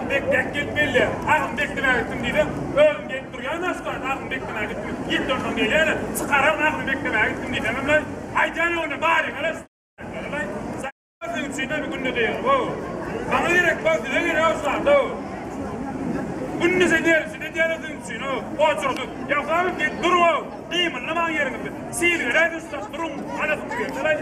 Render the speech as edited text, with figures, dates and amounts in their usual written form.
Bekläp gelip gelýär. Agzyny beklemäge gitdim diýseň, özüm gelip durýan aşgabat agzyny beklemäge gitdim. Ýetdi onsoň gelýän-ä, çykararyn agzyny beklemäge gitdim diýseňem-le, aýdýan ýoguna baryňa-la s***lere-laý. Siziň üçin-de bir günde diýer, how. Maňa gerek bor, size gerek şu zat, how. Günde şeýdýäris, edýäris siziň üçin, how. Oçursyz. Ýogsam gelip duruň, how. Gymyldamaň ýeriňizde. Silgeläýsin şu daş, duruň, anasyny gelse-laý.